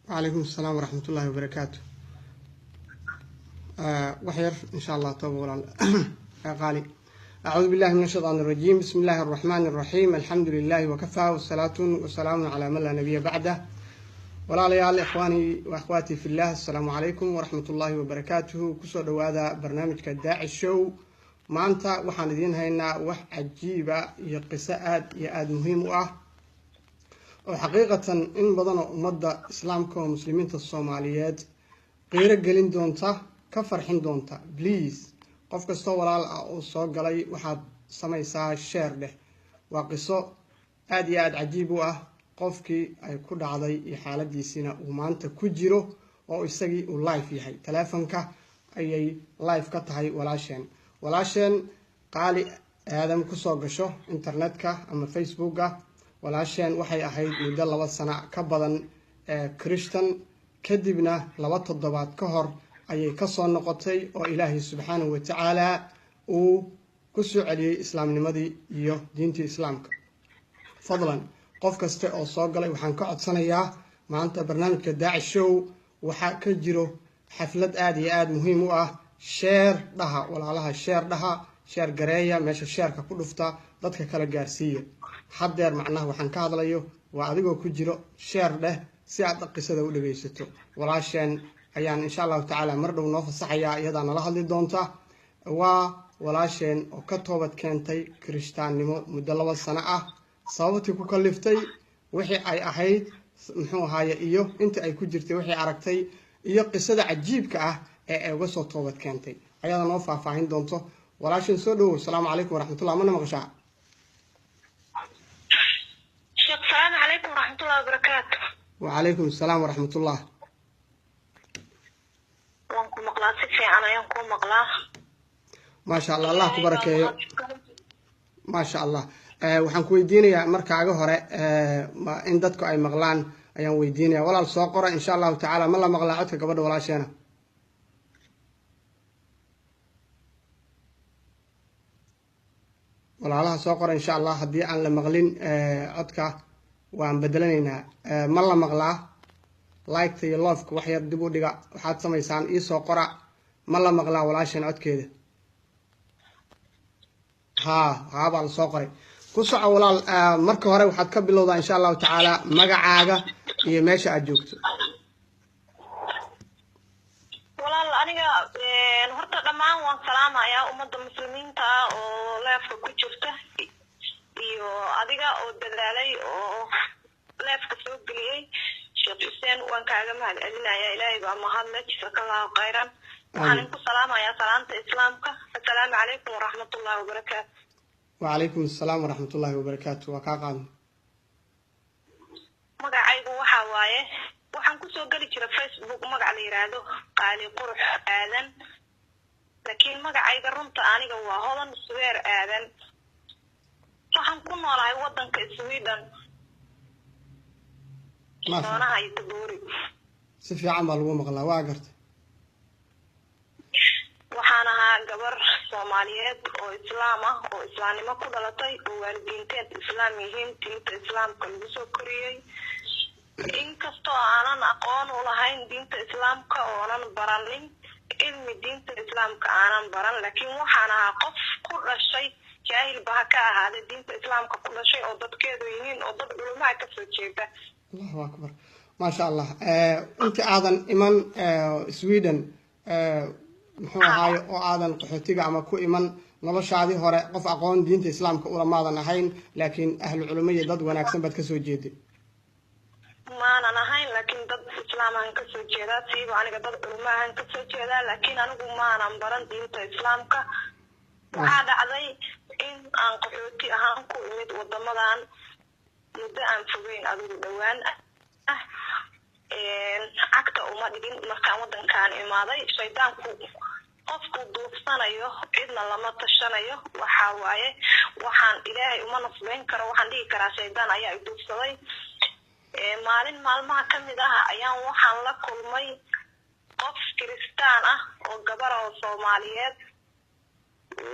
Wacalaykum asalaam waraxmat ullahi wabarakaatu. Wax yar, insha Allah, tooba walaal qaali. أعوذ بالله من الشيطان الرجيم، بسم الله الرحمن الرحيم، الحمد لله وكفى، والصلاة والسلام على من لا نبي بعده. Walaalayaal, إخواني وأخواتي في الله، السلام عليكم ورحمة الله وبركاته. Kusoo dhawaada barnaamijka Daaci Show. Maanta waxaan idiin haynaa wax cajiiba iyo qiso aad iyo aada muhiim u ah, oo xaqiiqatan in badan oo ummadda Islaamka oo Muslimiinta Soomaaliyeed qiiro gelin doonta, ka farxin doonta. Please, qof kastoo walaal ah oo soo galay, waxaad samaysaa share dheh. Waa qiso aada iyo aada cajiib u ah, qofkii ay ku dhacday iyo xaaladiisiina uu maanta ku jiro oo isagii uu live yahay. Taleefonka ayay live ka tahay walaasheen. Walaasheen Qaali Aadam kusoo gasho internetka ama Facebooka. Walaasheen waxay ahayd muddo 2 sano ka badan Christian, kadibna 2 toddobaad ka hor ayay kasoo noqotay oo Ilaahay subxaanahu watacaala uu kusoo celiyey islaamnimadii iyo diintii Islaamka. Fadlan, qof kasta oo soo galay waxaan ka codsanayaa, maanta barnaamijka Daaci Show waxaa ka jiro xaflad aada iyo aada muhiim u ah. Share dhaha, walaalaha, share dhaha, share gareeya, meesha share-ka ku dhufta, dadka kala gaarsiiya. Haddeer macnaha waxaan ka hadlayo waa adigoo ku jiro, share dheh si aad qisada u dhagaysato. Walaasheen ayaan insha Allahu tacaala mar dhow noo fasaxayaa, iyadaa nala hadli doonta. Waa walaasheen oo ka toobad keentay Kirishtaannimo muddo 2 sano ah. Sababtii ku kaliftay, wixii ay ahayd, muxuu ahaaye, iyo inta ay ku jirtay, wixii aragtay, iyo qisada cajiibka ah ee ay uga soo toobad keentay ayaada noo faahfaahin doonto. Walaasheen, soo dhowow. Asalaamu calaykum waraxmatullah. Mana maqashaa? Sheekh, salaamu calaykum waraxmatullahi wabarakaatu. Wacalaykum asalaam waraxmatullah. Waan ku maqlaa, si fiican ayaan kuu maqlaa. Maasha Allah, Allah ku barakeeyo. Maasha Allah. Waxaan ku weydiinayaa markaaga hore, in dadku ay maqlaan ayaan weydiinaya. Walaal, soo qora insha Allahu tacaala, ma la maqlaa codka gabadha walaasheena? Walaalaha soo qora insha Allah. Haddii aan la maqlin codka, waan bedelanaynaa. Ma la maqlaa? Like-ta iyo love-ka wax yar dib u dhiga. Waxaad samaysaan, iisoo qora, ma la maqlaa walaasheen codkeeda? Haa haa baa la soo qoray. Ku soco, walaal. Marka hore waxaad ka bilowdaa insha Allahu tacaala magacaaga iyo meesha aad joogto. Walaal, aniga horta dhammaan waan salaamayaa ummadda Muslimiinta ah oo live-ka ku jirta, iyo adiga oo dadaalay oo live-ka soo geliyey. Sheekh Xuseen, waan kaaga mahad celinayaa. Ilaahay baa mahadle. Jazakallahu khayran. Waxaan idinku salaamayaa salaanta Islaamka. Assalaamu calaykum waraxmatullahi wabarakaatu. Wacalaykum asalaam waraxmatullahi wabarakaatu. Waa kaa qaadna. Magacaygu waxaa waaye, waxaan kusoo geli jira Facebook magac la yiraahdo Qaali Qurux Aadan, laakiin magacayga runta aniga waa Hodan Suweer Aadan. Waxaan ku noolahay wadanka Sweden, doonaha iyo Tabuuri. Si fiican baa lagu maqlaa, waa gartay. Waxaan ahaa gabar Soomaaliyeed oo Islaam ah, oo islaamnimo ku dhalatay, oo waalidiinteed Islaam yihiin, diinta Islaamka lagu soo koriyey. Inkastoo aanan aqoon u lahayn diinta Islaamka, oonan baranin cilmi diinta Islaamka aanan baran, laakiin waxaan ahaa qof ku dhashay, jaahilba ha ka ahaaday, diinta Islaamka ku dhashay, oo dadkeedu yihiin oo dad culumaha kasoo jeeda. Allahu akbar, maasha Allah. Inta aadan iman Sweden, muxuu ahaaye, oo aadan qaxootiga ama ku iman, noloshaadii hore qof aqoon diinta Islaamka ulamaadan ahayn, laakiin ahlu culimo iyo dad wanaagsan baad kasoo jeeday. Maanan ahayn, laakiin dad Islaam ahan kasoo jeedaa. Siiba aniga dad culimo ahan kasoo jeedaa, laakiin anigu maanan baran diinta Islaamka. Waxaa dhacday in aan qaxooti ahaan ku imid wadamadan muddo aan fogeyn, adigu dhowaan ah cagta uma dhigin. Markaan wadankaan imaaday, shaydaanku qofku duufsanayo, cidna lama tashanayo. Waxa waaye, waxaan Ilaahay uma nasbeyn karo, waxaan dhihi karaa shaydaan ayaa i duufsaday. Maalin maalmaha ka mid ah ayaan waxaan la kulmay qof Kiristaan ah oo gabar oo Soomaaliyeed.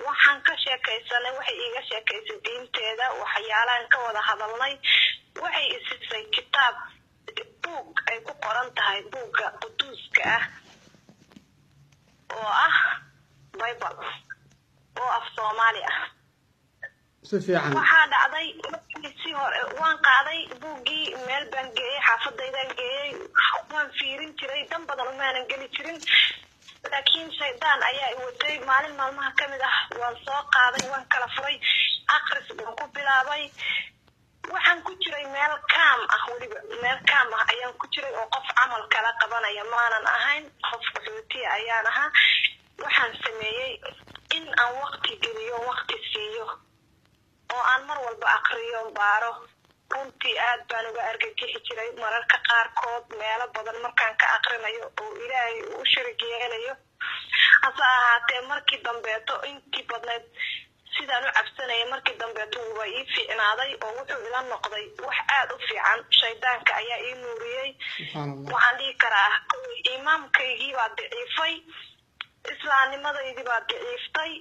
Waxaan ka sheekaysanay, waxay iiga sheekaysay diinteeda, waxyaalahan ka wada hadalnay. Waxay isisay kitaab, buug ay ku qoran tahay. tahay buugga quduuska ah oo ah Bible oo af Soomaali ah. Si fiican. Waxaa dhacday markii si hore waan qaaday buuggii, meel baan geeyey, xaafadaydaan geeyey, waan fiirin jiray, dan badan umaanan geli jirin, laakiin shaydaan ayaa i watay. Maalin maalmaha ka mid ah waan soo qaaday, waan kala furay, akris baan ku bilaabay. Waxaan ku jiray meel kaam ah, weliba meel kaam ah ayaan ku jiray oo qof camal kala qabanaya maanan ahayn, qof qaxootiya ayaan ahaa. Waxaan sameeyey in aan waqti geliyo, waqti siiyo oo aan mar walba aqriyo, baaro. Runtii aad baan uga argagixi jiray mararka qaarkood meelo badan markaan ka aqrinayo oo Ilaahay u sharig yeelayo. Hase ahaatee markii dambeeto intii badnayd sidaan u cabsanayay, markii dambeeto waa ii fiicnaaday oo wuxuu ila noqday wax aad u fiican. Shaydaanka ayaa ii nuuriyey. Subxaan Allah. Waxaan dhihi karaa imaamkaygii baa daciifay, islaamnimadaydii baa daciiftay,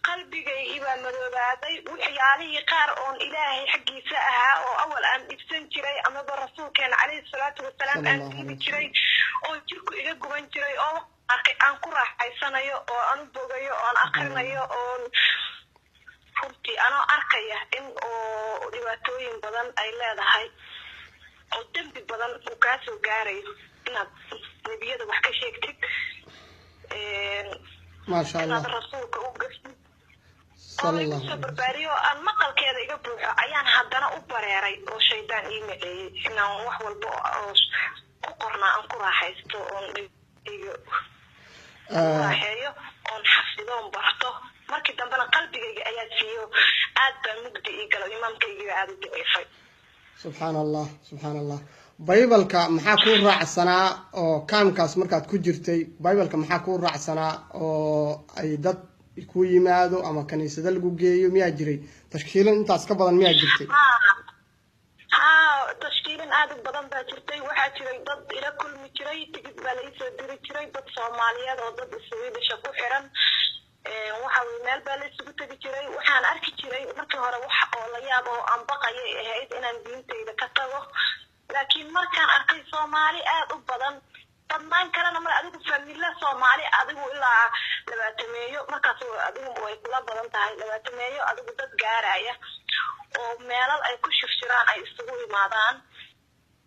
qalbigaygii baa madoobaaday. Waxyaalihii qaar oon Ilaahay xaggiisa ahaa oo awal aan dhibsan jiray amaba rasuulkeena calayhi salaatu wasalaam aan Sallallahu diidi alayhi jiray oo jirku iga guban jiray oo arkay aan ku raaxaysanayo oo aan u bogayo oo aan akrinayo oon runtii anoo arkaya in oo dhibaatooyin badan ay leedahay oo dembi badan uu kaa soo gaarayo inaad nebiyada wax ka sheegtid, Maasha Allah. inaad rasuulka u gaftid oo Sala laygu allahu soo calayhi wasalam. barbaariyo oo aan maqalkeeda iga buuxo ayaan haddana u bareeray oo shaydaan ii maceeyey inaan wax walba oo ku qornaa aan ku raaxaysto oon iga ku raaxeeyo oon xafido oon barto. Markii dambena qalbigayga ayaa siiyo, aad baa mugdi ii galo, imaamkaygiga aada u daciifay. Subxaan Allah, subxaan Allah. Baybalka maxaa kuu raacsanaa oo kaamkaas markaad ku jirtay Baybalka maxaa kuu raacsanaa oo ay dad ku yimaado ama kaniisado lagu geeyo? Miyaa jiray tashkiilin intaas ka badan, miyaa jirtay? Haa, tashkiilin aad u badan baa jirtay. Waxaa jiray dad ila kulmi jiray, tigid baa la iisoo diri jiray, dad Soomaaliyeed oo dad Swedisha ku xiran. Waxa weye meel baa la isugu tegi jiray. Waxaan arki jiray markii hore wax oo la yaab oo aan baqayay ahayd inaan diintayda ka tago, laakiin markaan arkay Soomaali aad u badan, badnaan kalena mar adigu famila Soomaali adigu ilaa 20-meeyo, markaas adigu way kula badan tahay, 20-meeyo adigu dad gaaraya oo meelal ay ku shirshiraan ay isugu imaadaan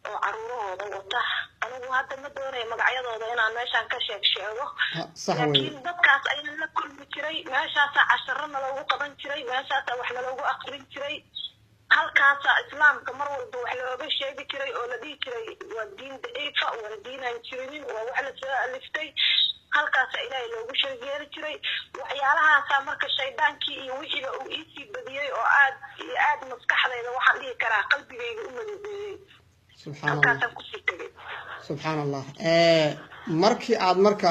oo caruurahooda wata. Anigu hadda ma doonayo magacyadooda inaan meeshaan ka sheeg sheego. Sax weye. Laakiin dadkaas ayaan la kulmi jiray, meeshaasaa casharo naloogu qaban jiray, meeshaasaa wax naloogu aqrin jiray, halkaasaa islaamka mar walba wax looga sheegi jiray oo la dhihi jiray waa diin daciifa, waa diinaan jirinin, waa wax lasoo aliftay. Halkaasaa Ilaahay loogu sheeg yeeli jiray. Waxyaalahaasaa marka shaydaankii iyo wixiiba uu iisii badiyey oo aad iyo aad maskaxdayda, waxaan dhihi karaa qalbigayga u madoobeeyey. Subxaan Allah. Halkaasaan kusii tegay. Subxaan Allah. Markii aad marka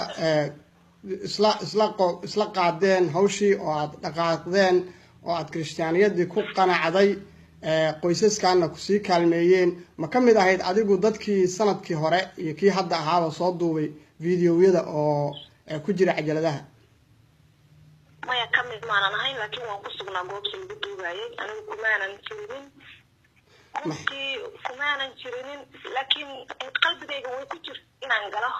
isla qaadeen hawshii oo aad dhaqaaqdeen oo aad kirishtaaniyadii ku qanacday, qoysaskaana kusii kaalmeeyeen, ma ka mid ahayd adigu dadkii sanadkii hore iyo kii hadda ahaaba soo duubay videoyada oo ku jira cajaladaha? Maya, ka mid maanan ahayn, laakiin waan ku sugnaa goobta lagu duubayay. Anigu kumaanan jirinin, runtii kumaanan jirinin, laakiin qalbigayga way ku jirta inaan galo.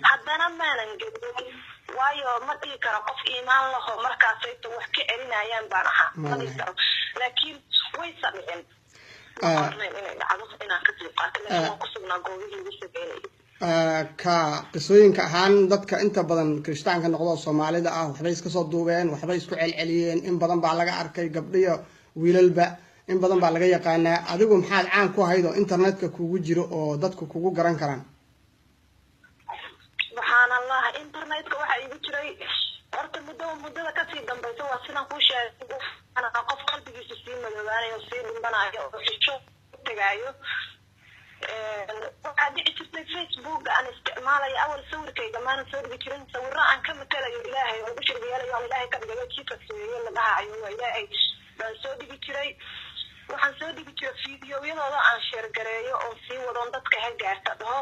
Haddana maanan gelin, waayo ma dhihi karo qof iimaan laho markaasayto wax ka celinayaan baan ahaa, ma dhihi karo, laakiin way samicin, ma qornayn inay dhacdo inaan ka qayb qaato, laakiin waan ku sugnaa goobihii lagu sameynayay. Ka qisooyinka ahaan dadka inta badan kirishtaanka noqdo Soomaalida ah waxbay iska soo duubeen, waxbay isku celceliyeen, in badan baa laga arkay, gabdhiyo wiilalba in badan baa laga yaqaanaa. Adigu maxaad caan ku ahayd oo internetka kugu jiro oo dadku kugu garan karaan? Subxaan Allah, internetka waxaa igu jiray horta muddo muddada kasii dambaysa waa sidaan kuu sheegay, qof qalbigiisa sii madoobaanayo, sii dhimbanayo oo xisho tagaayo. Waxaa dhici jirtay Facebook aan isticmaalayo, awal sawirkayga maanan soo dhigi jirin, sawiro aan ka matalayo Ilaahay oo ugu shirgeelayo aan Ilaahay ka dhigayo kii sameeyo la dhahayo waa Ilaahay baan soo dhigi jiray. Waxaan soo dhigi jiray fiidiyowyadooda aan share gareeyo oo sii wadoon dadka ha gaarta dhaho.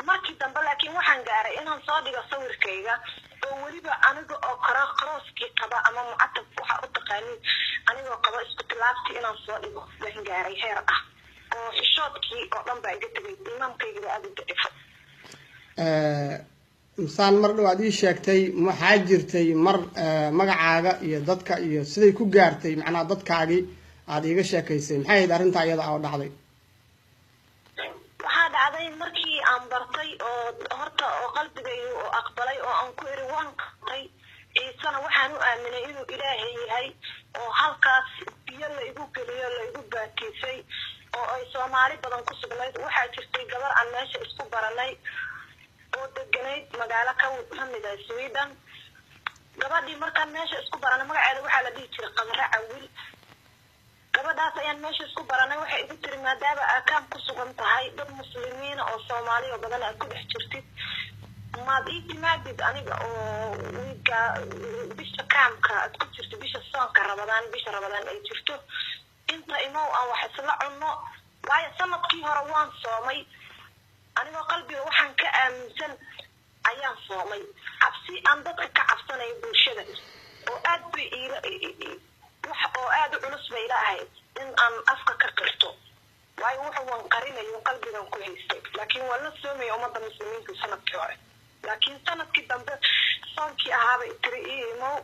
Markii dambe laakiin waxaan gaaray inaan soo dhigo sawirkayga oo weliba aniga oo karo crosskii qaba ama mucatab waxa u taqaanin, anigoo qaba isku tilaabtii inaan soo dhigo baan gaaray heer ah. Oo xishoodkii oo dhan baa iga tegay, iimaamkaygiba aada u daciifay. Misaan mar dhow aad ii sheegtay, waxaa jirtay mar magacaaga iyo dadka iyo siday ku gaartay, macnaha dadkaagii aad iiga sheekaysay, maxay ahayd arrintaa iyada oo dhacday? Waxaa dhacday markii aan bartay oo horta oo qalbigaygu oo aqbalay oo aan ku iri waan qabtay Ciisena, waxaan u aaminay inuu Ilaahay yahay, oo halkaas biyo la igu geliyo, la igu baatiisay, oo ay Soomaali badan ku sugnayd. Waxaa jirtay gabar aan meesha isku baranay oo deganayd magaalo ka mid ah Sweden. Gabadhii markaan meesha isku baranay magaceeda waxaa la dhihi jiray Qadre Cawil. Gabadhaas ayaan meesha isku baranay. Waxay igu tiri, maadaama aakaam ku sugan tahay, dad muslimiina oo Soomaali oo badan aad ku dhex jirtid, maad ii timaadid aniga oo wiiga bisha kaamka aad ku jirto, bisha soonka Rabadaan, bisha Rabadaan ay jirto, inta imow aan wax isla cunno. Waayo sanadkii hore waan soomay, anigoo qalbiga waxaan ka aaminsan ayaan soomay, cabsi aan dadka ka cabsanayo bulshada oo aad bay iila wax oo aada u culus bay ila ahayd in aan afka ka qirto, waayo wuxuu waan qarinayo, qalbigan ku haystay. Laakiin waan la soomaya ummadda muslimiinta sanadkii hore, laakiin sanadkii dambe soonkii ahaabay tiri ii imow,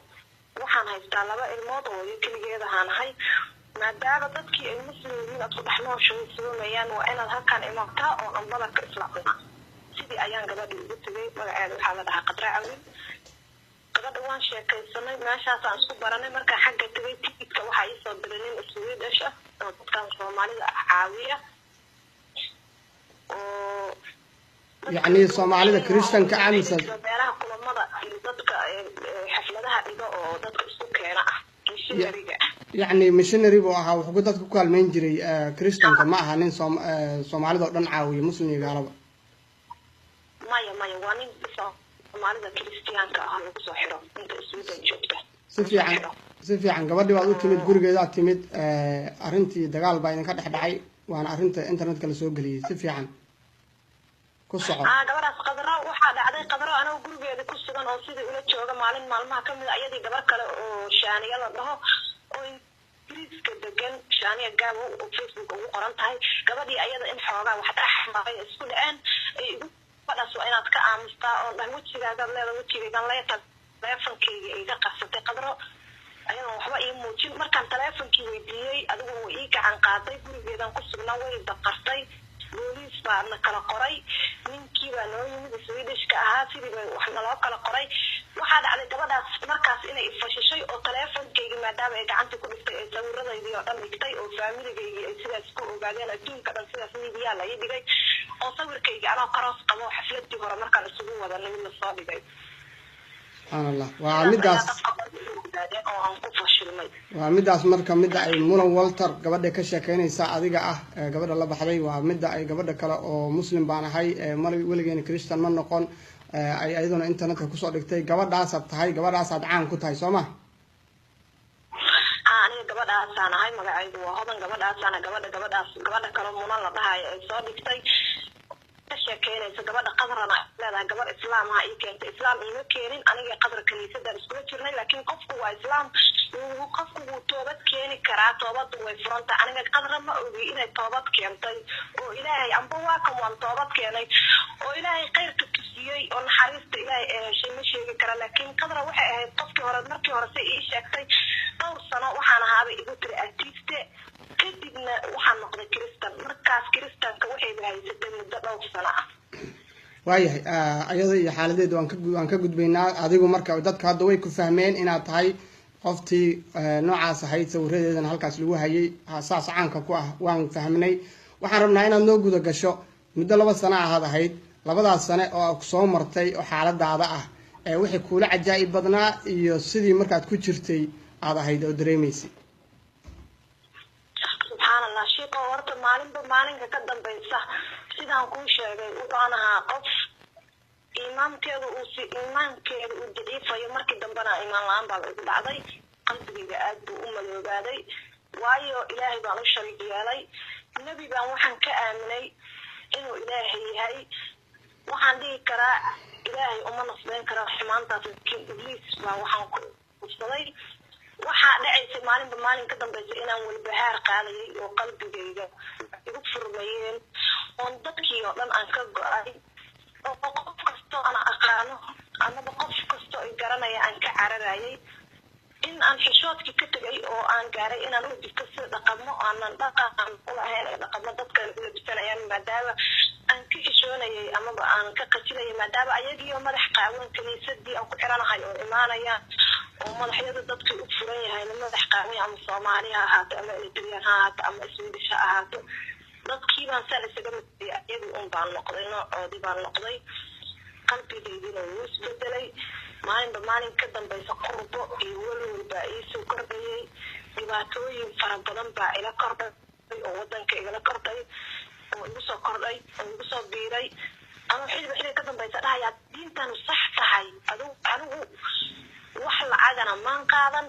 waxaan haystaa laba ilmood oo iyo keligeed ahaan ahay, maadaama dadkii ay muslim yihiin aad ku dhex nooshahay soomayaan, waa inaad halkaan imataa oo aan badarka isla cunaa. Sidii ayaan gabadhii ugu tegay. Magaceeda waxaa la dhahaa Qadra Cawin. Gabadha waan sheekaysanay, meeshaasaan isku baranay. Markaan xagga tegay, tigidka waxaa iisoo diray nin Swedish ah oo dadkan Soomaalida ah caawiya oo Yacni Soomaalida Christianka ah mise? Meelaha kulamada iyo dadka xafladaha dhiga oo dadka isku keena ah, missionary-ga ah. Yacni missionary buu ahaa, wuxuu ku dadka ku kaalmeyn jiray Christianka, ma aha nin Soomaalida oo dhan caawiya, muslim iyo gaalaba? Maya, maya, waa nin Soomaalida Kristiyaanka ah lagu soo xiro inta Sweden joogta. Si fiican, si fiican. Gabadhii baad u timid, gurigeedaad timid, arrintii dagaal baa idinka dhex dhacay, waana arrinta internetka lasoo geliyey. Si fiican, ku soco. Aa, gabadhaas Qadro, waxaa dhacday Qadro anagoo gurigeeda ku sugan oo sidii ula jooga, maalin maalmaha kamid a iyadii gabar kale oo Shaaniya la dhaho oo Ingiriiska degan, Shaaniya Gaabo oo Facebook ugu qoran tahay, gabadhii ayada in xoogaa wax dhex maray, isku dhaceen. Ay igu gabadhaas waa inaad ka aamustaa oo dhah wejigaagaad leeda, wejigaygan leeta, taleefonkayga iga qabsatay Qadro ayadoon waxba ii muujin. Markaan taleefonkii weydiiyey, adigu wuu ii gacan qaaday. Gurigeedan ku sugnaa, way daqartay, booliis baa na kala qoray, ninkii baa noo yimid Swedishka ahaa, sidii bay wax naloo kala qoray. Waxaa dhacday gabadhaas markaas inay ifashishay oo taleefonkaygi maadaama ay gacanta ku dhigtay, ay sawiradaydii oo dhan dhigtay, oo faamiligaygi ay sidaas ku ogaadeen adduunka dhan, sidaas miidiyaa la ii dhigay oo sawirkaygi anoo karoos qabo xafladii hore markaan isugu wadanay mid lasoo dhigay. Subxaan Allah, waa midaas. Oo aan ku fashilmay. Waa midaas marka midda ay Mulan Walter gabadha ka sheekeynaysa adiga ah, gabadha la baxday, waa midda ay gabadha kale oo muslim baan ahay, mar weligeena Christian ma noqon, ay ayaduna internetka kusoo dhigtay. Gabadhaasaad tahay, gabadhaasaad caan ku tahay, soo ma? Ha, aniga gabadhaasaan ahay, magacaygu waa Hodan. Gabadhaasaana gabadha gabadhaas gabadha kale Munan la dhahayo ay soo dhigtay ka sheekeynaysa. Gabadha Qadrana leedahay gabar islaam ah ii keentay, islaam iima keenin. Aniga Qadra kaniisadaan iskula jirnay, laakiin qofku waa islaam, qofku wuu toobad keeni karaa, toobadu way furantahay. Aniga Qadra ma ogi inay toobad keentay oo Ilaahay amba waa kan waan toobad keenay oo Ilaahay khayrka tusiyey oo naxariista Ilaahay ee heshay, ma sheegi kara. Laakiin Qadra waxay ahayd qofkii hore, markii hore say ii sheegtay, dhowr sano waxaan ahaabay igu tiri artiste, kadibna waxaan noqday Kristan. Markaas Kristanka waxayba haysatay muddo dhowr sano ah. Waayahay, ayada iyo xaaladeeda waan ka gudbaynaa. Adigu marka dadka hadda way ku fahmeen inaad tahay qoftii noocaas ahayd, sawiradeedana halkaas lagu hayay, saas caanka ku ah, waan fahmnay. Waxaan rabnaa inaad noo guda gasho muddo 2 sano ahaad ahayd, labadaas sane oo soo martay oo xaaladaada ah ee wixii kuula cajaa'ib badnaa iyo sidii markaad ku jirtay aad ahayd oo dareemaysay. Subxaan Allah, shiiqo, horta maalinba maalinka ka dambaysa, sidaan kuu sheegay, wuxuan ahaa qof iimaankeedu uu si iimaankeedu uu daciifayo. Markii dambena iimaan la-aan baa igu dhacday, qalbigayga aad buu u madoobaaday, waayo Ilaahay baan u shariig yeelay. Nebi baan waxaan ka aaminay inuu Ilaahay yahay. Waxaan dhihi karaa Ilaahay uma nasbeyn kara xumaantaas, laakiin Ibliis baa waxaan ku ufsaday. Waxaa dhacaysay maalinba maalin ka dambaysa inaan walbahaar qaadayay oo qalbigayga igu furmay. dhan aan ka go-ay, oo qof kastoo aan aqaano amaba qof kastoo i garanaya aan ka cararayay, in aan xishoodkii ka tegay oo aan gaaray inaan u jirto sida dhaqamo aanan dhaqan u lahayn ee dhaqamo dadkan u labisanayaan, maadaama aan ka xishoonayay amaba aan ka qajilayay, maadaama ayagiioo madax qaawan kiniisadii aan ku xiranahay oo imaanayaan, oo madaxyada dadkii u furan yahayna madax qaawan, ama Soomaali ha ahaato ama Eritreyaan ha ahaato ama Swedish ha ahaato. Dadkii baan saan isaga midiyay, ayagii un baan noqday, noocoodii baan noqday. Qalbigaygina wuu isbedelay. Maalinba maalin ka dambaysa qurbo iyo welwel baa iisoo kordhayay, dhibaatooyin fara badan baa ila kordhay oo wadanka igala kordhay oo igu soo kordhay oo igu soo biiray. Anuu xiliba xiliga ka dambaysa dhahayaa diintanu sax tahay. Anigu wax lacagana maan qaadan,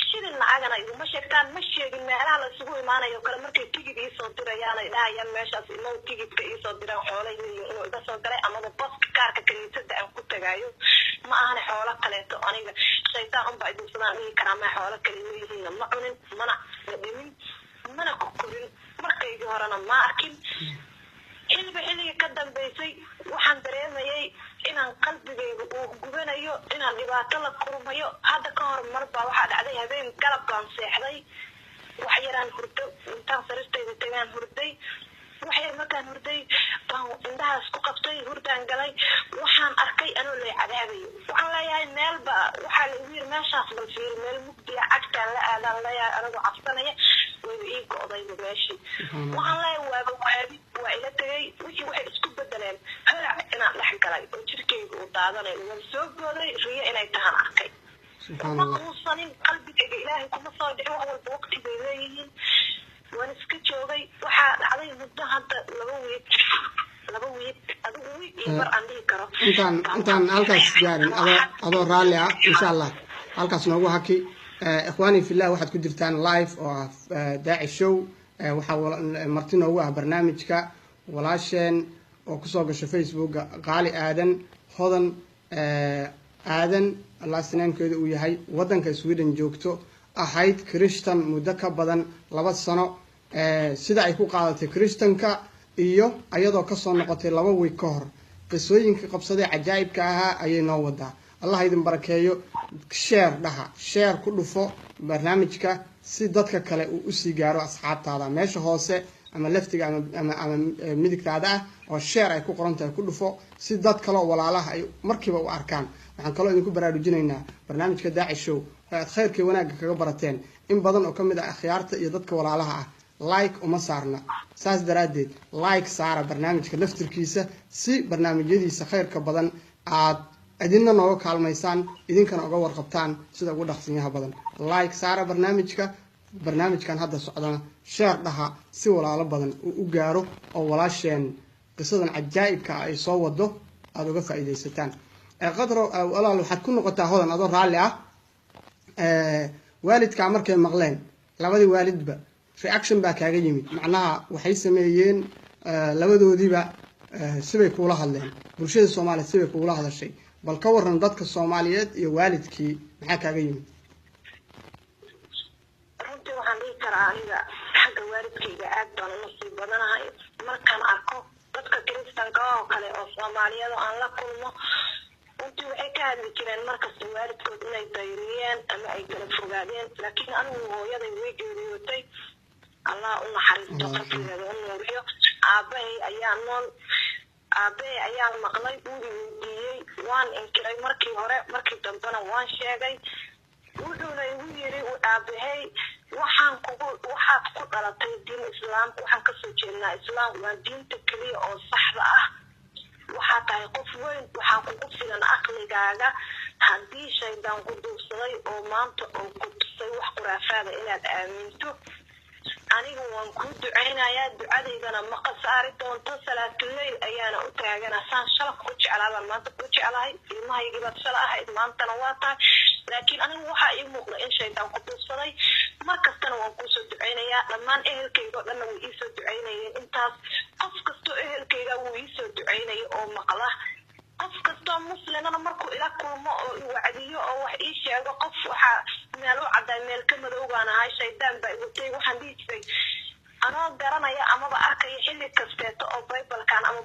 shilin lacagana iguma sheegtaan, ma sheegin meelaha la isugu imaanayo kale. Markay tigid iisoo dirayaan ay dhahayaan meeshaas imow, tigidka iisoo diraan xoolahii inuu iga soo galay amaba baska kaarka kaniisada aan ku tagaayo ma ahane xoolo kaleeto. Aniga shaydaan unbaa iduursadaan dhihi karaa, ma xoolo kale leeyihiinna ma cunin, mana dhimin, mana ku korin, markaygii horena ma arkin. Xiliba xilligii ka dambaysay waxaan dareemayay inaan qalbigayga uu gubanayo, inaan dhibaato la kulmayo. Hadda ka hor marbaa waxaa dhacday, habeen galab baan seexday, wax yaraan hurdo, intaan sariirtayda tagaan hurday. Wax yar markaan hurday baan indhahaas ku qabtay, hurdaan galay. Waxaan arkay anoo lay cadaabayo. Waxaan leeyahay meelba waxaa la igu yiri meeshaas bal fiiri, meel mugdiya cagtaan la aadaan leeyahay anagoo cabsanaya, wayba ii go'dayba meeshii. Waxaan leeyahay waaba waabi waa ila tegay. Wixii waxay isku bedeleen holac inaan dhex galay oo jirkayga uu daadanayo. Waan soo booday, riyo inay tahaan arkay. Kuma quusanin, qalbigayga Ilaahay kuma soo dhicin. Wax walba waqti bay leeyihiin. Waan iska joogay. Waxaa dhacday muddo hadda 2 wiig, 2 wiig adigu wiig iyo bar aan dhihi karo. Intaan halkaas gaarin, adoo raalli ah, insha Allah halkaas noogu haki. Ikhwaani fillah, waxaad ku jirtaan live oo ah Daaci Show. Waxaa marti noogu ah barnaamijka walaasheen oo kusoo gasho Facebooka, Qaali Aadan Hodan Aadan last name-keeda uu yahay, waddanka Sweden joogto, ahayd Christian muddo ka badan 2 sano, sida ay ku qaadatay Christanka iyo ayadoo kasoo noqotay 2 wiig ka hor. Qisooyinka qabsaday cajaa'ibka ahaa ayay noo wadaa. Allah idin barakeeyo. Share dhaha, share ku dhufo barnaamijka si dadka kale uu usii gaaro. Asxaabtaada meesha hoose ama laftiga ama midigtaada ah oo share ay ku qoran tahay ku dhufo, si dad kale oo walaalaha ay markiiba u arkaan. Waxaan kaloo idinku baraarujinaynaa barnaamijka Daaci Show oo aad khayrkii wanaagga kaga barateen. In badan oo ka mid ah akhyaarta iyo dadka walaalaha ah like uma saarna, saas daraaddeed like saara barnaamijka laftirkiisa, si barnaamijyadiisa khayrka badan aad idinna nooga kaalmaysaan, idinkana uga warqabtaan sida ugu dhaqsinyaha badan. Like saara barnaamijka, barnaamijkan hadda socdana share dhaha, si walaalo badan uu u gaaro oo walaasheen qisadan cajaa'ibka ay soo wado aada uga faa'iidaysataan. Qadro walaal, waxaad ku noqotaa Hodan adoo raalli ah. Waalidkaa markay maqleen, labadii waalidba reaction baa kaaga yimid, macnaha waxay sameeyeen labadoodiiba sibay kuula hadleen, bulshada Soomaaliya sibay kuula hadashay. Bal ka waran dadka Soomaaliyeed iyo waalidkii, maxaa kaaga yimid? Runtii waxaan dhihi karaa aniga xagga waalidkayga aad baan u nasiib badanahay. Markaan arko dadka Kiristanka oo kale oo Soomaaliyeed oo aan la kulmo, runtii waxay ka hadli jireen markasta waalidkood inay dayriyeen ama ay kala fogaadeen, laakiin anigu hooyaday way geeriyootay, Allah u naxariisto, qabrigeeda u nuuriyo. Aabbahay ayaa nool. Aabbahay ayaa maqlay, wuu i weydiiyey, waan inkiray markii hore, markii dambena waan sheegay. Wuxuuna igu yiri aabbahay, waxaan kugu waxaad ku dhalatay diin Islaamka, waxaan kasoo jeednaa Islaam, waa diinta keliya oo saxda ah. Waxaa tahay qof weyn, waxaa kugu filan aqligaaga. Haddii shaydaan ku duursaday oo maanta oo ku tusay wax khuraafaada inaad aaminto, aniga waan kuu ducaynayaa, ducadaydana ma khasaari doonto. Salaatuleyl ayaana u taagana. Saan shalaf ku jeclaabaan maanta ku jeclahay, ilmahaygiibaad shala ahayd, maantana waa tahay, laakiin anigu waxaa ii muuqda in shaydaan ku duursaday. Mar kastana waan kuusoo ducaynayaa. Dhammaan ehelkayga oo dhanna way iisoo ducaynayeen intaas. Qof kastoo ehelkayga wuu iisoo ducaynaya oo maqla. Qof kastoo muslimana markuu ila kulmo oo i wacdiyo oo wax ii sheego, qof waxaa meel u cadday meel ka madow baan ahay, shaydaan baa iwatay. Waxaan dhihi jiray anoo garanaya amaba arkaya xilli kasteeto oo Baybalkan ama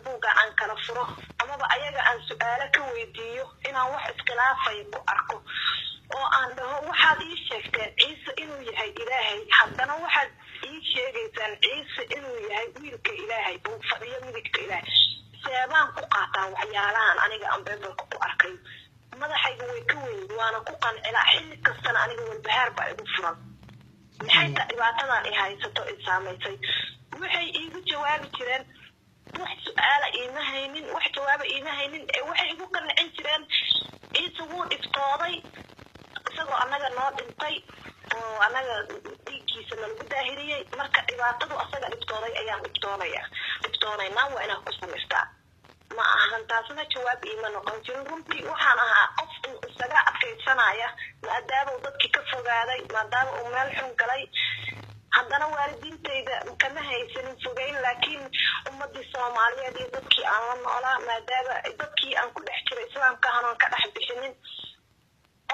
furo amaba ayaga aan su-aalo ka weydiiyo, inaan wax iskhilaafay ku arko oo aan dhaho waxaad ii sheegteen Ciise inuu yahay Ilaahay, haddana waxaad ii sheegaysaan Ciise inuu yahay wiilka Ilaahay uu fadhiyo midigta Ilaahay. Seebaan ku qaataa waxyaalahan aniga aan Bible-ka ku arkay? Madaxayga way ka weyn, waana ku qancilaa. Xilli kastana aniga walbahaar baa igu furan. Maxay ta dhibaatadan i haysato i saamaysay? Waxay iigu jawaabi jireen wax su-aala iima haynin, wax jawaaba iima haynin, ee waxay igu qancin jireen Ciise wuu dhiftooday isagoo annaga noo dhintay oo annaga dhiiggiisa nalagu daahiriyey. Marka dhibaatadu asaga dhiftooday ayaan dhibtoonaya dhibtoonaynaa, waa inaad ku samaystaa. Ma ahan taasna jawaab iima noqon jirin. Runtii waxaan ahaa qof in isaga adkaysanaya, maadaama uu dadkii ka fogaaday, maadaama uu meel xun galay. Haddana waalidiintayda kama haysanin fogeyn, laakiin ummadii Soomaaliyeed iyo dadkii aan la noolaa, maadaama dadkii aan ku dhex jiray islaamka ahanoon ka dhex bixinin,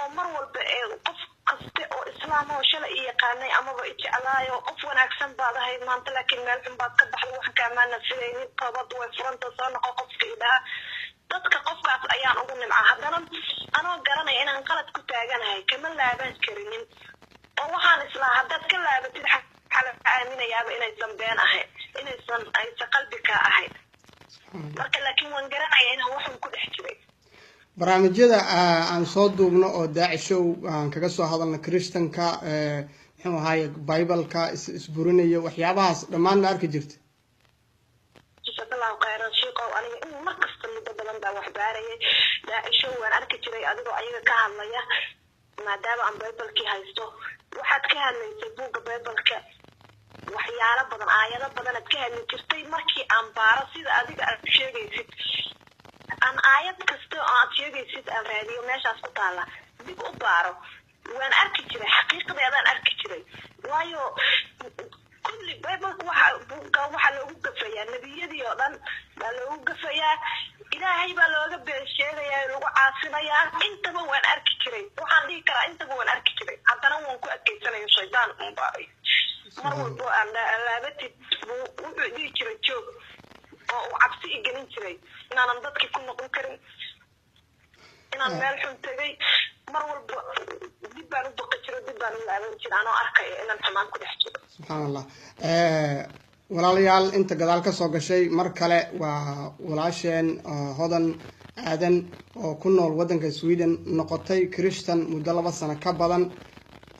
oo mar walba ee qof kaste oo islaam oo shalay i yaqaanay amaba i jeclaayo, qof wanaagsan baad ahayd maanta, laakiin meel xun baad ka baxday, wax kaamaana filaynin, toobad way furanta, soo noqo, qofka i dhaha dadka qofkaas ayaan ugu nimcaa. Haddana anoo garanaya inaan qalad ku taaganahay kama laaban karinin, oo waxaan islaa haddaad ka laabatid waxaa la aaminayaaba inaysan been ahayn, inaysan aysan qalbi kaa ahayn. Marka laakiin waan garanaya inaan waxun ku dhex jiray. Barnaamijyada aan soo duubno oo Daacishow aan kaga soo hadalno Kristanka, muxuu ahaaye, Bible-ka isburinayo, waxyaabahaas dhammaan ma arki jirta? Jazakallahu khayran shiikow. Aniga in mar kasta muddo badan baan wax baarayay. Daacishow waan arki jiray adigoo ayaga ka hadlaya, maadaama aan Bible-kii haysto. Waxaad ka hadlaysay buugga Bible-ka waxyaalo badan, aayado badan aad ka hadli jirtay. Markii aan baaro sida adiga aad sheegaysid, aan aayad kasta oo aad sheegaysid aan raadiyo meeshaas ku taala, dib u baaro, waan arki jiray, xaqiiqdeedaan arki jiray. Waayo kulli Bible-ka waxa buugga waxaa loogu gafayaa nebiyadii oo dhan baa loogu gafayaa, Ilaahay baa looga been sheegayaa, lagu caasinayaa. Intaba waan arki jiray, waxaan dhihi karaa intaba waan arki jiray. Haddana waan ku adkaysanayo. Shaydaan unbaa mar walbo aan laabatid wuxuu dhihi jiray joog, oo uu cabsi i gelin jiray inaanan dadkii ku noqon karin, inaan meel xun tegay. Mar walba dib baan u baqi jiro, dib baan u laaban jira, anoo arkaya inaan xumaan ku dhex jiro. Subxaan Allah. Walaalayaal, inta gadaal ka soo gashay, mar kale waa walaasheen Hodan Aadan oo ku nool waddanka Sweden, noqotay Christian muddo 2 sano ka badan.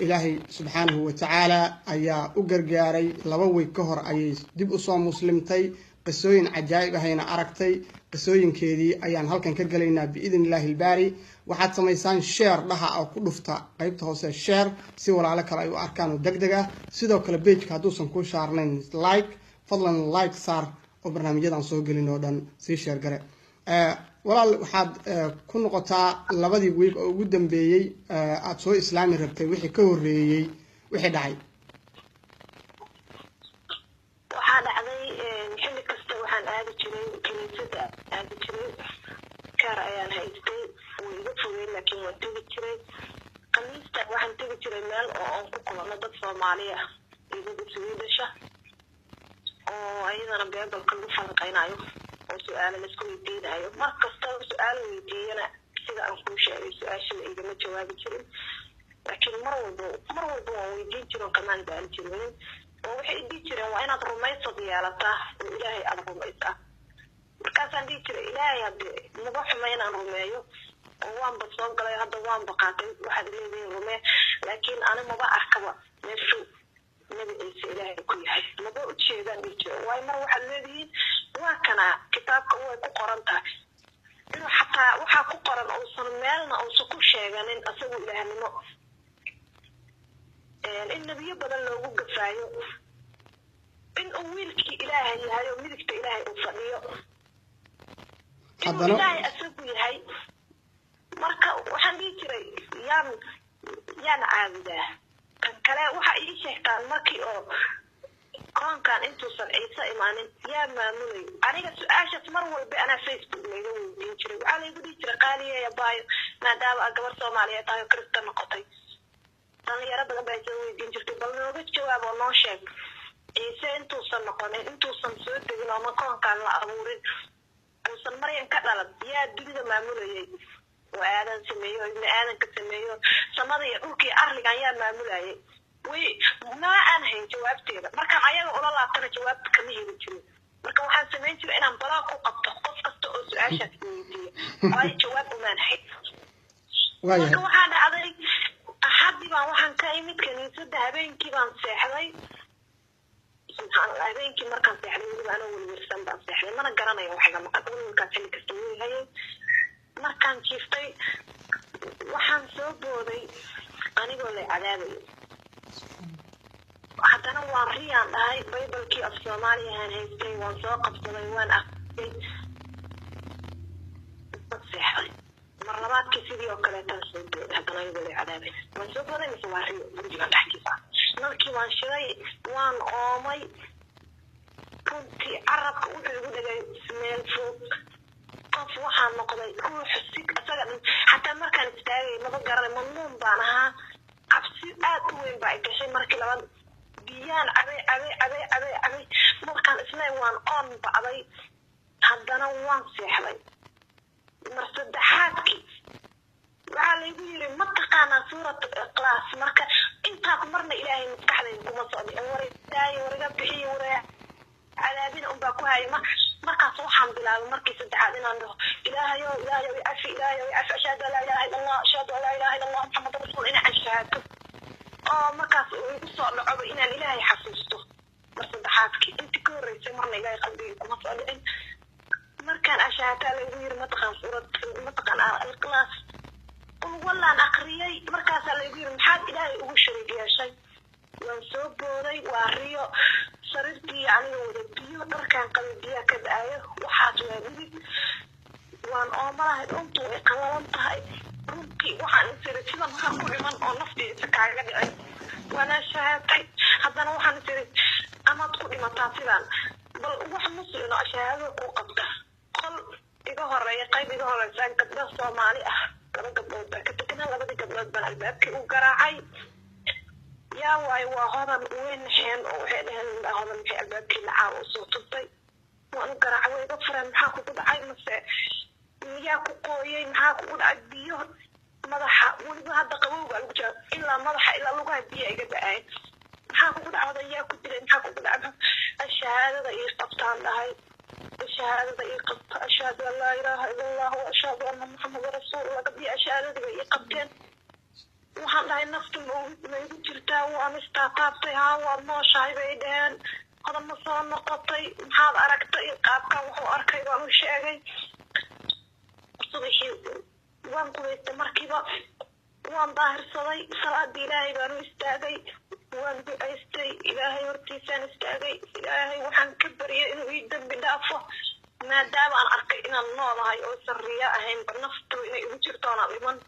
Ilaahay subxaanahu watacaala ayaa u gargaaray. 2 week ka hor ayay dib usoo muslimtay, qisooyin cajaa'ib ahayna aragtay. Qisooyinkeedii ayaan halkan ka gelaynaa biidn illaahi albaari. Waxaad samaysaan share dhaha oo ku dhufta qeybta hoose share, si walaalo kale ay u arkaan oo deg deg ah. Sidoo kale page-ka hadduusan kuu saarnayn like, fadlan like saar oo barnaamijyadaan soo gelin oo dhan sii share gare. Walaal, waxaad ku noqotaa labadii week oo ugu dambeeyey aada soo islaami rabtay, wixii ka horreeyey, wixii dhacay. Waxaa dhacday, xilli kasta waxaan aadi jiray kiniisada, aadi jiray, kaar ayaan haystay, way iga fogeen laakiin waan tegi jiray. Khamiista waxaan tegi jiray meel oo aan ku kulano dad Soomaali ah iyo dad Swedisha oo ayadana Bible-ka lagu falanqeynayo oo su-aalo laisku weydiinayo. Mar kasta su-aal weydiiyana, sida aan kuu sheegay, su-aasha la igama jawaabi jirin, laakiin mar walba waan weydiin jirin, kamaan daali jirinin, oo waxay dhihi jireen waa inaad rumaysad yeelataa oo Ilaahay aada rumaysaa. Markaasaan dhihi jiray Ilaahay hadde maba xuma inaan rumeeyo oo waanba soo galay hadda, waanba qaatay waxaad leedihiin rumee, laakiin ani maba arkaba meeshuu Nabi Ciise Ilaahay ku yahay, maba ujeedaan dhihi jiray. Waayo mar waxaad leedihiin waa kanaa kitaabka way ku qoran tahay, inuu xataa waxaa ku qoran uusan meelna uusan ku sheeganin isagu ilaahnimo, in nebiyo badan loogu gafaayo, in uu wiilkii Ilaahay yahay oo midigta Ilaahay uu fadhiyo, inuu Ilaahay isagu yahay. Marka waxaan dhihi jiray yaan caabudaa kan kale? Waxa ii sheegtaan markii oo koonkan intuusan Ciise imaanin yaa maamulay? Aniga su-aashaas mar walba anaa Facebook layga weydiin jiray. Waxaa laygu dhihi jiray qaaliyeya baayo, maadaama aa gabar Soomaaliyeed tahay oo Kristan noqotay, dhalinyaro badan baa soo weydiin jirtay, bal nooga jawaab oo noo sheeg Ciise intuusan noqonin, intuusan soo degin ooma koonkaan la abuurin. Uusan Maryam ka dhalan, yaa dunida maamulayay oo Aadan sameeyo, ibni Aadanka sameeyo, samada iyo dhulkii arligan yaa maamulayay? Way maa aan hayn jawaabteeda. Markaan ayaga ula laabtana jawaabta kama heli jirin. Marka waxaan samayn jiray inaan balaa ku qabto qof kasta oo su-aashaas weydiiya, waayo jawaab umaan hayn. Marka waxaa dhacday, Axadii baan waxaan ka imid kaniisadda, habeenkii baan seexday. Subxaan Allah, habeenkii markaan seexday, weliba anoo welwelsan baan seexday, mana garanayo wax iga maqan. Welwelkaas xilli kasta wuu hayay. Markaan jiiftay, waxaan soo booday anigoo la cadaabayo. Haddana waan riyaan dhahay. Baybalkii af Soomaaliya ahaan haystay waan soo qabsaday, waan aqriyay, seexday. Mar labaadkii sidii oo kaleetaan soo booday, haddana anigoo la cadaabay waan soo booday. Mise waa riyo? Gurigaan dhexdiisa nalkii waan shiday, waan oomay runtii. Carabka wuxuu igu dhagay meel fog. Qof waxaan noqday ruux si isaga dhan, xataa markaan istaagay maba garanay, mamnuun baan ahaa. Cabsi aad u weyn baa i gashay. Markii labaad biyaan cabay, cabay, cabay, cabay, cabay. Markaan isnay waan oon bacday, haddana waan seexday. Mar saddexaadkii waxaa laygu yiri, "Ma taqaanaa Suurat Ikhlaas?" Marka intaas marna Ilaahay maskaxdayda kuma socday, waridaayo, wariga bixiyo, wara cadaabina unbaa ku hayay. Markaas waxaan bilaabay markii saddexaad inaan dhaho, "Ilaahayo, Ilaahayo, icafi, Ilaahayo, icafi, ashhadu an laa ilaha illa Allah, ashhadu an laa ilaha illa Allah, Muxamadu rasuul," inaan shahaato oo markaas uu igu soo dhacoba inaan Ilaahay xasuusto. Mar saddexaadkii, intii ka horreysay marna Ilaahay qalbigii kuma soo dhicin. Markaan ashaataa laygu yiri, "Mataqaan suurad, mataqaan Al-Ikhlaas?" Wallaan aqriyay. Markaasaa laygu yiri, "Maxaad Ilaahay ugu shariig yeeshay?" Waan soo booday, waa riyo. Sariirtii aniga wada biyo, dharkaan qabay biyaa ka da-ayo. Waxaas waa dhidid, waan oomalahay, dhuntu way qalalan tahay. Runtii waxaan isiri, sidan ha ku dhiman oo naftiisa kaaga dhicin. Waana shahaatay. Haddana waxaan isiri, amaad ku dhimataa sidaan, bal wax Muslim oo shahaadada ku qabta. Qol iga horeeya, qayb iga horeysa, gabdho Soomaali ah, laba gabdhood baa ka deganaa. Labadii gabdhood baan albaabkii u garaacay. "Yaa waayo?" "Waa Hodan." Way naxeen oo waxay dhaheen, "Hodan maxay albaabkii lacaa u soo tubtay?" Waan u garaacay, way iga fureen. "Maxaa kugu dhacay? Mase miyaa ku qooyay? Maxaa kugu dhacay?" Biyo madaxa, weliba hadda qabowga lagu jira, ilaa madaxa ilaa lugaha biyo iga da-ay. "Maxaa kugu dhacday? Yaa ku dilay? Maxaa kugu dhacay?" "Shahaadada ii qabtaan," dhahay, "shahaadada ii qabta, ashhadu an laa ilaaha ila Allah wa ashhadu anna Muxamada rasuulullah." Gabdhii shahaadadii bay ii qabteen. Waxaan dhahay, "Naftu ma igu jirtaa? Waan istaataabtay, haa, waad nooshahay," bay dhaheen. "Hodan ma soo noqotay? Maxaad aragtay?" Qaabkan wuxuu arkay baan u sheegay. Subaxii waan qubaystay, markiiba waan daahirsaday, salaadii Ilaahay baan u istaagay, waan ducaystay, Ilaahay hortiisaan istaagay. Ilaahay waxaan ka baryay inuu ii dambi dhaafo, maadaama aan arkay inaan noolahay oo sarriya ahaynba, naftu inay igu jirto oonaan dhiman.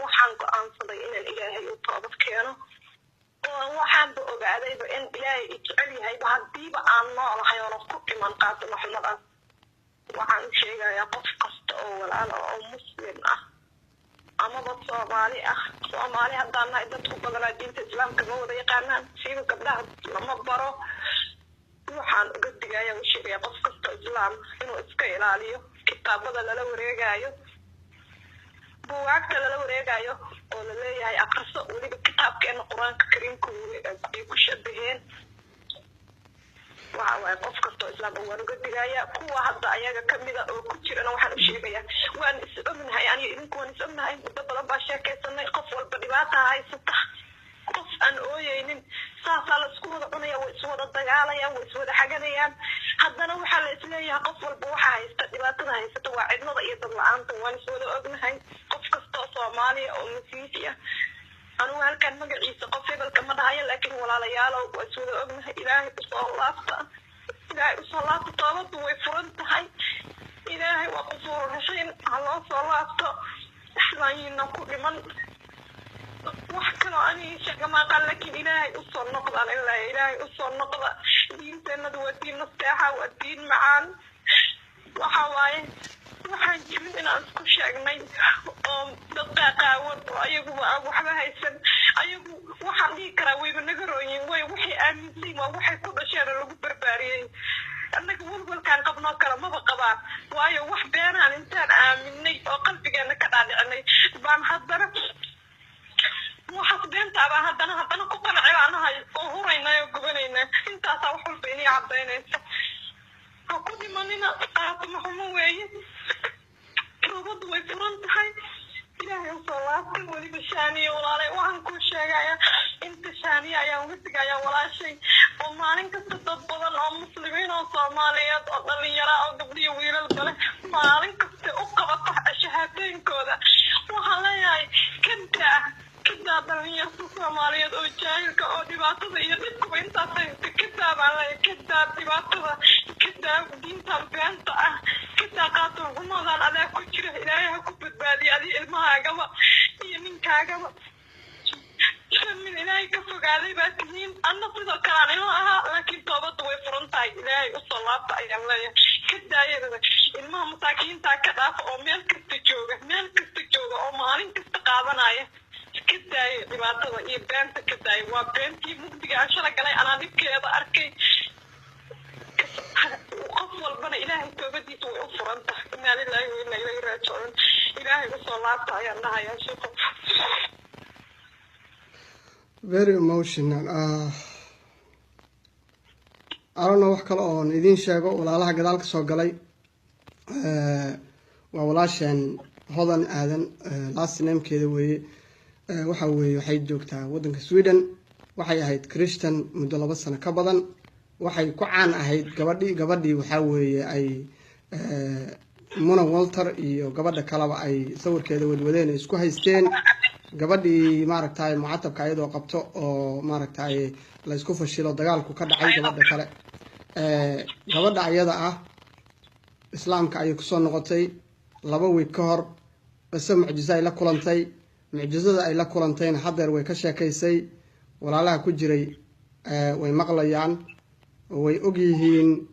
Waxaan go-aansaday inaan Ilaahay u toobad keeno, oo waxaanba ogaadayba in Ilaahay i jecel yahayba haddiiba aan noolahay oonan ku dhiman qaatimo xumadaas. Waxaan u sheegayaa qof kasta oo walaala oo Muslim ah amaba Soomaali ah. Soomaali haddaan nahay, dadku badanaa diinta Islaamka ma wada yaqaanaan, siiba gabdhaha lama baro. Waxaan uga digaya, u sheegaya qof kasta Islaam inuu iska ilaaliyo kitaabada lala wareegayo, buugaagta lala wareegayo oo laleeyahay aqriso. Weliba kitaabkeena Qur-aanka Kariimka ay ku shabaheen. Waxa waaye, qof kastoo Islaam waan uga digaya. Kuwa hadda ayaga kamida oo ku jirana waxaan u sheegayaa, waan is ognahay, aniga idinku waan is ognahay, muddo badan baa sheekaysanay. Qof walba dhibaata haysata, qof aan ooyeynin. Saasaa la isku wada cunaya, way iswada dagaalayaan, way iswada xaganayaan. Haddana waxaa la isleeyahay qof walba waxa haysta, dhibaatada haysata waa cidlada iyo dad la-aanta. Waan iswada ognahay, qof kastoo Soomaaliya oo Masiixi ah. Anugu halkan magaciisa qof hebelka ma dhahayo, laakiin walaalayaalow, waa iswada ognahay. Ilaahay usoo laabta, Ilaahay usoo laabta, toobadu way furan tahay. Ilaahay waa qafuur raxiim, ha loo soo laabto, islaanyiina ku dhiman. Wax kaloo aniga sheega maaqaan, laakiin Ilaahay usoo noqdaan ilaa Ilaahay usoo noqda. Diinteenadu waa diin nasteexa, waa diin macaan. Waxa waaye, waxaan jirin inaan isku sheegnay oo dad qaaqaawan oo ayaguba aan waxba haysan. Ayagu waxaan dhihi karaa wayba naga rooyin, way waxay aaminsan, waa waxay ku dhasheen oo lagu barbaariyey. Annaga walwalkaan qabno. qabnoo kale maba qabaan, waayo wax beenaan intaan aaminay oo qalbigeena ka dhaadhicinay baan haddana waxaas beentaa baan haddana ku qanci baanahay oo huraynaa oo gubanaynaa. Intaasaa wax walba inii cadaynaysa. Ha ku dhimanina, qaatimo xumo weeye, toobaddu way furan tahay. Ilaahay usoo laabtay. Weliba Shaaniya, walaalay, waxaan kuu sheegayaa inta Shaaniya ayaan uga tegayaa walaashay, oo maalin kasta dad badan oo muslimiin oo Soomaaliyeed oo dhalinyara oo gabdhiyo wiilal kale maalin kasta u qabata shahaadooyinkooda. Waxaan leeyahay kadaa, kadaa dhalinyarta Soomaaliyeed oo jaahilka oo dhibaatada iyo dhibkuba intaas haysta. Kadaa baan leeyahay, kadaa dhibaatada, kadaa diintan beenta ah, kadaa qaato xumadan adaa ku jira. Ilaahay ha ku badbaadiya adiga, ilmahaagaba iyo ninkaagaba. Min Ilaahay ka fogaaday baa tihiin, anna sidoo kale aan ila ahaa, laakiin toobadda way furan tahay. Ilaahay usoo laabta ayaan leeyahay. Ka daayada ilmaha masaakiintaa, ka dhaafa oo meel kasta jooga, meel kasta jooga oo maalin kasta qaadanaya. Ka daaya dhibaatada iyo beenta, ka daaya. Waa beentii mugdiga aan shala galay, anaa dhibkeeda arkay. Qof walbana Ilaahay toobadiisa way u furan tahay. Inaa lilaahi wa inaa ilayhi raajicuun. Ilaahay usoo laabta ayaan dhahayaa, sheeko. Very emotional. I don't know wax kale oon idiin sheego. Walaalaha gadaal ka soo galay, waa walaasheen Hodan Aadan last namekeeda weeye. Waxa weeye waxay joogtaa waddanka Sweden. Waxay ahayd Christian muddo 2 sano ka badan. Waxay ku caan ahayd gabadhii waxaa weeye ay Muna Walter iyo gabadha kaleba ay sawirkeeda wadwadeen ay isku haysteen, gabadhii maaragtay mucatabka iyadoo qabto oo maaragtay la isku fashilo, dagaalku ka dhacay gabadha kale. Gabadha ayada ah islaamka ayay kusoo noqotay 2 week ka hor. Qiso mucjiso ay la kulantay, mucjisada ay la kulantayna haddeer way ka sheekaysay. Walaalaha ku jiray way maqlayaan, way ogyihiin.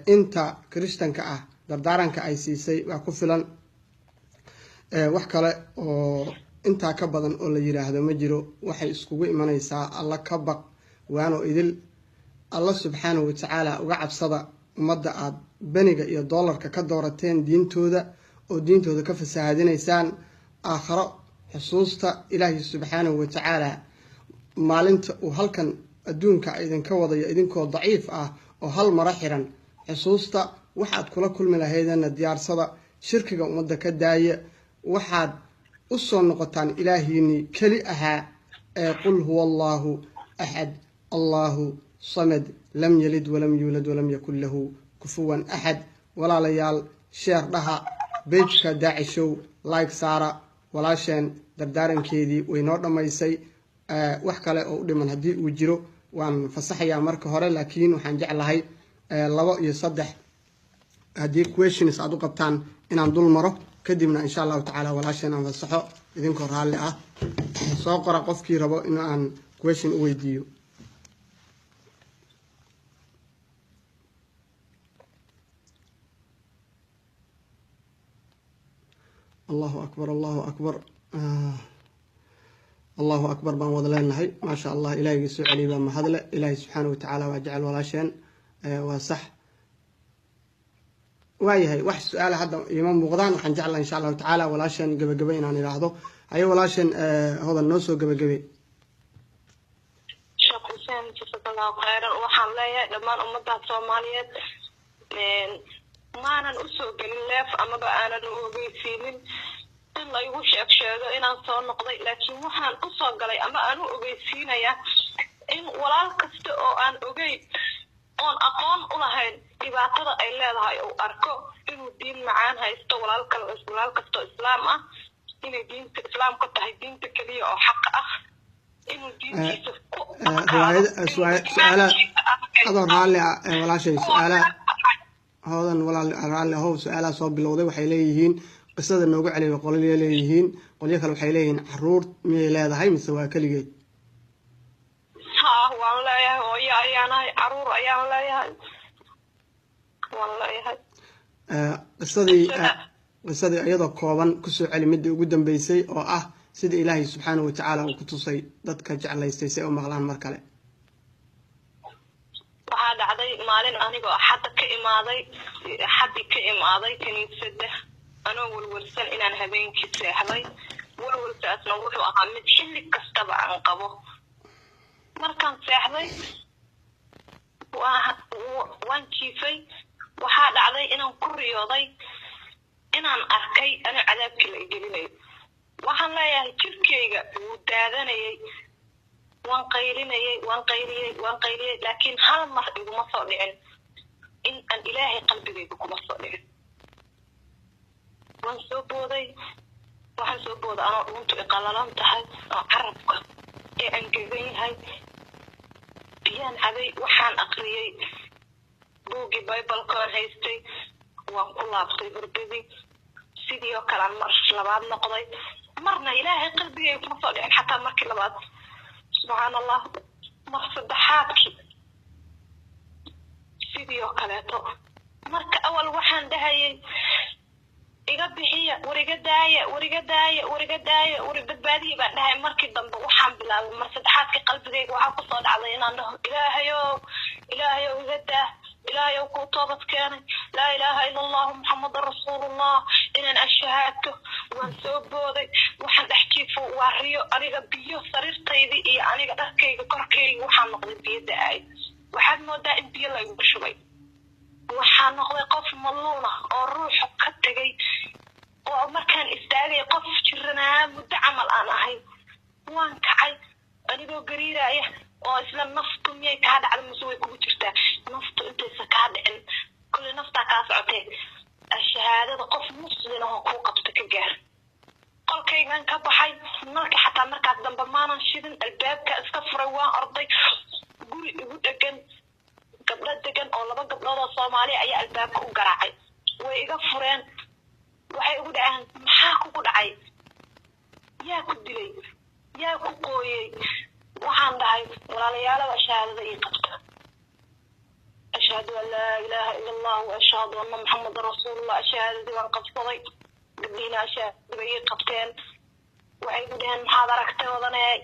Inta Kristanka ah dardaaranka ay siisay waa ku filan. Wax kale oo intaa ka badan oo la yiraahdo ma jiro. Waxay iskugu imanaysaa Alla ka baq, waano idil Alla subxaanahu watacaala uga cabsada ummadda aad beniga iyo doolarka ka doorateen diintooda oo diintooda ka fasahaadinaysaan. Aakharo xusuusta Ilaahay subxaanahu watacaala, maalinta uu halkan adduunka idinka wadayo idinkoo daciif ah oo hal maro xiran. Xusuusta waxaad kula kulmi lahaydeenna diyaarsada. Shirkiga ummadda ka daaya. Waxaad u soo noqotaan Ilaahiinii keli ahaa ee qul huwa Allaahu axad, Allaahu samad, lam yalid walam yuulad walam yakun lahu kufuwan axad. Walaalayaal, share dhaha page-ka Daacishow, like saara. Walaasheen dardaarankeedii way noo dhammaysay. Wax kale oo u dhiman haddii uu jiro waan fasaxayaa marka hore, laakiin waxaan jeclahay labo iyo saddex haddii questions aad u qabtaan inaan dul maro, kadibna insha Allahu tacaala walaasheen aan fasaxo. Idinkoo raalli ah, soo qora qofkii rabo in aan question u weydiiyo. Allahu akbar, Allahu akbar, Allahu akbar baan wada leenahay. Maasha Allah, Ilaahigii soo celiyay baa mahadle. Ilaahay subxaana watacaala waa jecel walaasheen. Waa sax, waayahay. Wax su-aala hadda iima muuqdaan. Waxaan jeclaa insha Allahu tacaala walaasheen gabagaba inaan idhaahdo. Haye walaasheen Hodan, noo soo gabagabe. Sheekh Xuseen, jazakallahu khayran. Waxaan leeyahay dhammaan ummadda Soomaaliyeed, maanan usoo gelin live amaba aanan u ogeysiinin in laygu sheeg sheego inaan soo noqday, laakiin waxaan usoo galay ama aan u ogeysiinayaa in walaal kasta oo aan ogeyn oon aqoon u lahayn dhibaatada ay leedahay uu arko inuu diin macaan haysto. Walaalka, walaal kastoo islaam ah, inay diinta islaamka tahay diinta keliya oo xaq ah, inuu diintiisa ku Riwaayad su-aalaha adoo raalli ah, walaashay, su-aalaha Hoodan, walaal raalli ahow. Su-aalaha soo bilowday waxay leeyihiin qisada noogu celiya, qolyo leeyihiin. Qolyo kale waxay leeyihiin caruur miyay leedahay mise waa keligeed? Haa, waan leeyahay. Hooyo ayaan ahay, caruur ayaan leeyahay, waan leeyahay. Qisadii iyadoo kooban kusoo celi, midii ugu dambeysay oo ah sida Ilaahay subxaanahu watacaala uu ku tusay dadka jeclaystay si ay u maqlaan mar kale. Waxaa dhacday Dhacday maalin anigoo Axadda ka imaaday, Axaddii ka imaaday kiniisadda, anoo walwalsan inaan habeenkii seexday. Walwalkaasna wuxuu ahaa mid xilli kastaba aan qabo. Markaan seexday waan jiifay. Waxaa dhacday inaan ku riyooday inaan arkay anoo cadaabkii la igelinayo. Waxaan leeyahay jirkeyga wuu daadanayay, waan qaylinayay, waan qayliyey, waan qayliyey, laakiin hal mar iguma soo dhicin in aan Ilaahay qalbigayga kuma soo dhicin. Waan soo booday, waxaan soo booday anoo dhuuntu iqalalan tahay oo carabka ee angegan yahay. Biyaan cabay, waxaan aqriyey buuggii Bible-kaan haystay, waan ku laabtay hurdadii. Sidii oo kale aan mar labaad noqday. Marna Ilaahay qalbigayga kuma soo dhicin xataa markii labaad. Subxaan Allah, mar saddexaadkii sidii oo kaleeto. Marka awal waxaan dhahayay iga bixiya, war iga daaya, war iga daaya, war iga daaya, war badbaadiya baan dhahay. Markii dambe waxaan bilaabay mar saddexaadkii qalbigayga waxaa kusoo dhacday inaan dhaho Ilaahayow, Ilaahayow, iga daa, Ilaahayow, kuu toobad keenay, laa ilaaha ila Allahu, Muxamadan rasuulullah, inaan ashahaadto. Waan soo booday, waxaan dhex jiifo waa riyo. Aniga biyo sariirtaydii iyo aniga dharkayga korkayga waxaan noqday biyo da-ay. Waxaad moodaa in biyo laygu shubay. Waxaa noqday qof maluuna oo ruuxa ka tegay, oo markaan istaagay qof jiranaa muddo camal aan ahay. Waan kacay anigoo gariiraya oo isla naftu miyay kaa dhacda mase way kugu jirtaa? Naftu intaysa kaa dhicin, kulley naftaa kaa socotee, shahaadada qof muslin ahoo kuu qabta ka gaar. Qolkaygan ka baxay marka xataa markaas dambe maanan shidin, albaabka iska furay, waan orday. Guri igu dhegan gabdho degan oo laba gabdhood oo Soomaaliya ayaa albaabka u garaacay. Way iga fureen, waxay igu dhaceen, maxaa kugu dhacay? Yaa ku dilay? Yaa ku qooyey? Waxaan dhahay, walaalayaalow, shahaadada ii qabta, ashhadu an laa ilaaha ila Allah wa ashhadu anna Muxamadan rasuulullah. Shahaadadii baan qabsaday, gabdhiina shahaadada bay ii qabteen. Waxay igu dhaheen, maxaad aragtay, odanee?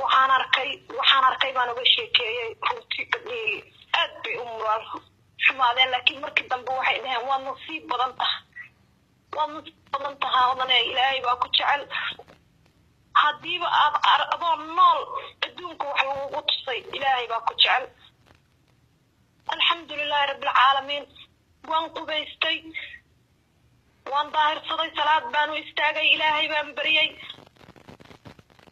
Waxaan arkay, waxaan arkay baan uga sheekeeyey. Runtii gabdhihii aad bay u muraal xumaadeen, laakiin markii dambe waxay dhaheen, waad nasiib badan tahay, waad nasiib badan tahaa, odanee, Ilaahay baa ku jecel. Haddiiba aad adoo nool adduunka wax lagugu tusay, Ilaahay baa ku jecel. Alxamdulilaahi rabbilcaalamiin. Waan qubaystay, waan daahirsaday, salaad baan u istaagay, Ilaahay baan baryay.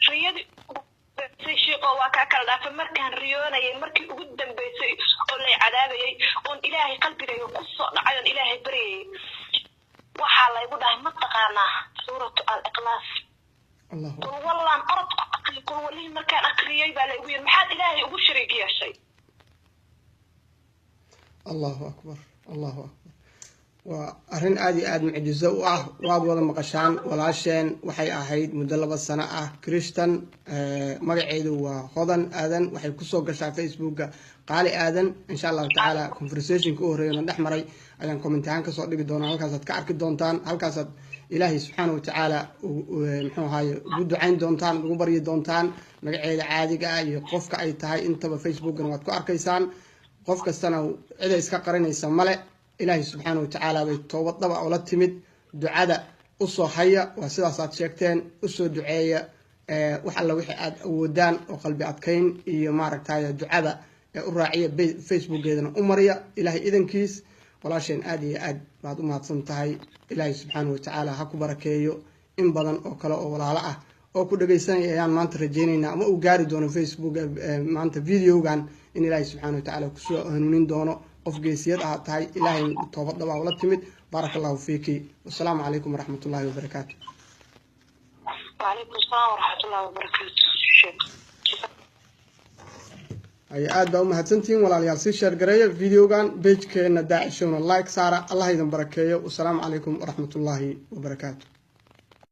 Riyadii shiiqo waa kaa kala dhaafay. Markaan riyoonayay markii ugu dambeysay oo lay cadaabayay oon Ilaahay qalbigayga ku soo dhacay oon Ilaahay baryayay, waxaa laygu dhahay, ma taqaanaa suuratu Al-Ikhlaas? Qul wallaan orod ku aqriyay. Qul walihii markaan aqriyay baa laygu yiri, maxaad Ilaahay ugu shariig yeeshay? Allahu akbar, Allahu akbar. Waa arrin aada iyo aada mucjizo u ah. Waad wada maqashaan, walaasheen waxay ahayd muddo 2 sano ah Christian. Magaceedu waa Hodan Aadan, waxay kusoo gashaa Facebooka Qaali Aadan. Insha Allahu tacaala conversationka u horreeyana dhex maray ayaan comment ahaan kasoo dhigi doonaa, halkaasaad ka arki doontaan, halkaasaad Ilaahay subxaana watacaala muxuu ahaye ugu ducayn doontaan, ugu baryi doontaan. Magaceeda caadiga ah iyo qofka ay tahay intaba Facebookana waad ku arkaysaan. Qof kastana cida iska qarinaysa male. Ilaahay subxaana watacaala bay toobad dhaba oola timid. Ducada usoo haya, waa sidaasaad sheegteen, usoo duceeya wax alla wixii aad awoodaan oo qalbi adkayn iyo maaragtay ducada u raaciya, Facebookeedana u mariya Ilaahay idankiis. Walaasheen, aad iyo aad baad u mahadsan tahay. Ilaahay subxaana watacaala ha ku barakeeyo. In badan oo kale oo walaalo ah oo ku dhagaysanaya ayaan maanta rajeynaynaa ama uu gaari doono Facebook maanta videogan in Ilaahay subxaana watacaala kusoo hanuunin doono. Qof geesiyad ah tahay, Ilaahay toobad dhabaa ula timid. Baaraka Allahu fiiki, wasalaamu calaykum waraxmat ullahi wabarakaatu. وعليكم السلام ورحمة الله وبركاته شيخ. Ay aad baa u mahadsantihiin walaalayaal. Sii share gareeya videogan, pagekeena Daacishowna like saara. Allah idin barakeeyo. Wasalaamu calaykum waraxmat ullaahi wabarakaatu.